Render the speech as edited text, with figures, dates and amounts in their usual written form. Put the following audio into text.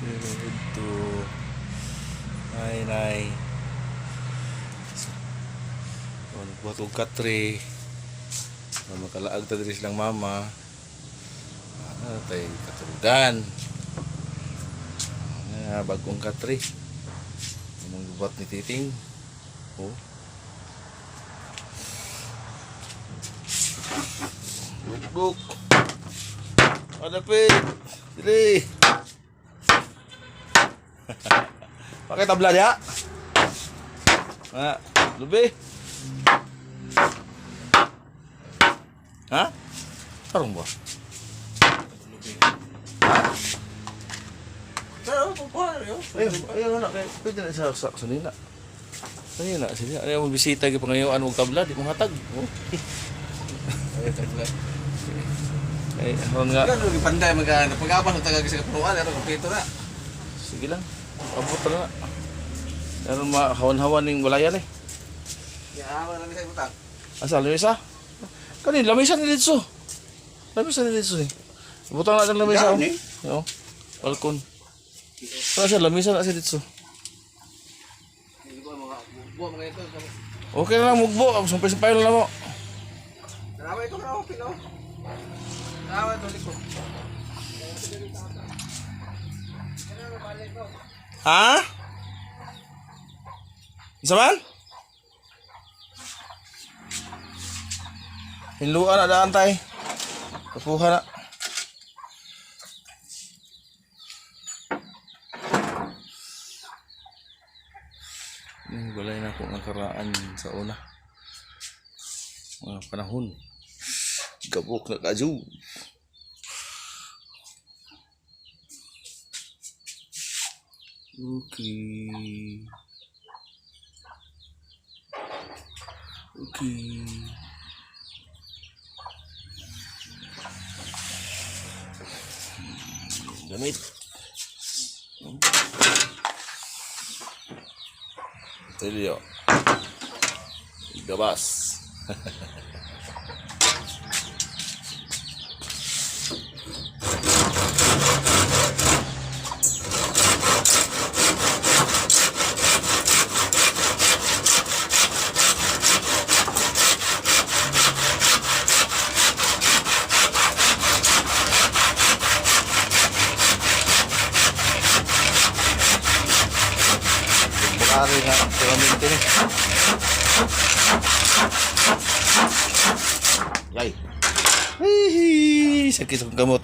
Ito. Ay, nay. Oh, nagbuhat og katre. Ah, makalaag ta diri silang mama. Ah, tay katrugan. Ah, bagong katre. Among buhat ni Titing. Oh. Duk. Adapit. Dili. Pakai tabla dia. Ah, lubi. Ha? Tarong ba? Pero, kukuha na yun. Ayun, ayun na kay pwede na sa sanina. Sanina sila. Ayaw mo bisita gyud pangayoan og tabla di mo hatag. Oh. Ayun, tabla. Ay, aron nga. Ganun, panday magkano. Pag-abas ng tagag sa kapunuan, ano, kompleto na. Sige lang. Abot na. Aron mahawan-hawan ning balayan eh. Yaman na sa ibutang. Asa lamisa? Kanin lamisa ni didto. Lamisa ni didto eh. Butang na ang lamisa. Gani. Oh. Oo. Balkon. Wala siya lamisa na siya didto. Hindi ko mga buwa mga ito. Okay na lang mugbo, sumpay-sumpay na lang mo. Tarawa ito, tarawa pino. Tarawa ito, liko. Ha? Isa man? Hinluan na daan tay. Kapuha na. Balay na akong nakaraan sa una. Mga panahon. Gabok na kadyo. Okay. Okay. Gamit. Tilio. Gabas. Bukari nga ang pyramid ni. Yay. Hihi, sakit sa gamot.